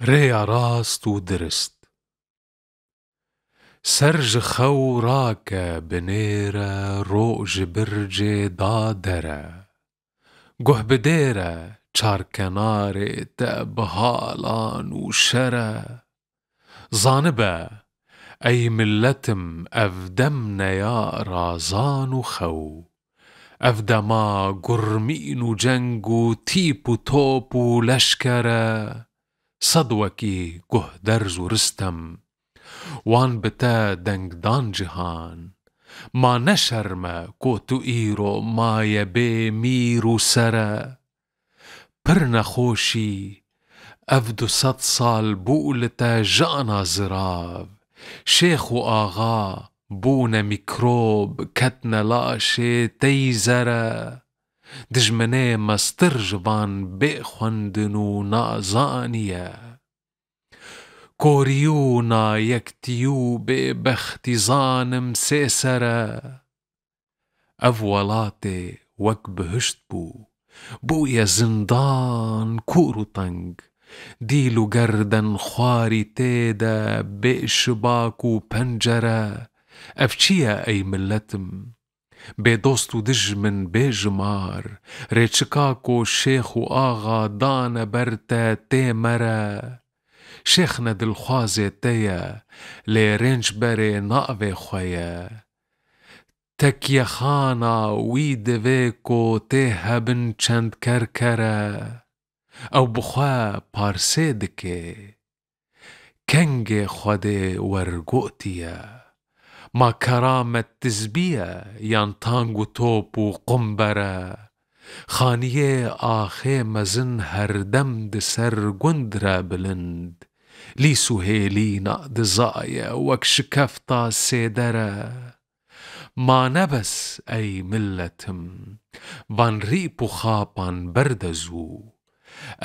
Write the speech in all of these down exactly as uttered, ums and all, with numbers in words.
Rêya rast û dirist. Ser ji xew rake binêre, ro ji bircê dadere. Guh bidêre çarkenarê te bi halan û şere. Zanibe, ey milletim, ev dem neya razan û xew. Ev dema gurmîn û ceng û tîp û top û leşkere. Sed wekî guh derz û ristem. Wan bi te deng dan cihan. Ma ne şerm e ku tu îro maye bê mîr û sere. Pir nexweş î, ev du sed sal bû li te jana zirav. Şêx û axa bûne mîkrob, ketine laşê te yî zere. Dijminê mestir ji van bê xwendin û nazanî ye. Korî û nayektî û bêbextî zanim sê ser e. Ev welatê wek bihişt bû, bûye zindan kûr û teng. Dîl û gerden xwarî tê de bê şibak û pencere. Ev çi ye ey milletim? Bê dost û dijmin bê jimar, rê çika ku şêx û axa dane ber te tê mere. Şêx ne dilxwazê te ye, lê rênc berê navê xwe ye. Tekyexana wî divê ku tê hebin çend kerkere. Ew bi xwe parsê dike. Kengê Xwedê wergotiye. Ma keramet tizbî ye yan tang û top û qumbere. Xaniyê axê mezin her dem di ser gund re bilind. Lîs û hêlîna dizaye wek şikefta sêdere. Ma ne bes ey milletim, van rîp û xapan berde zû.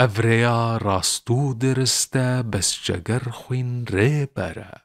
Ev rêya rast û dirist e, bes ceger xwîn rê bere.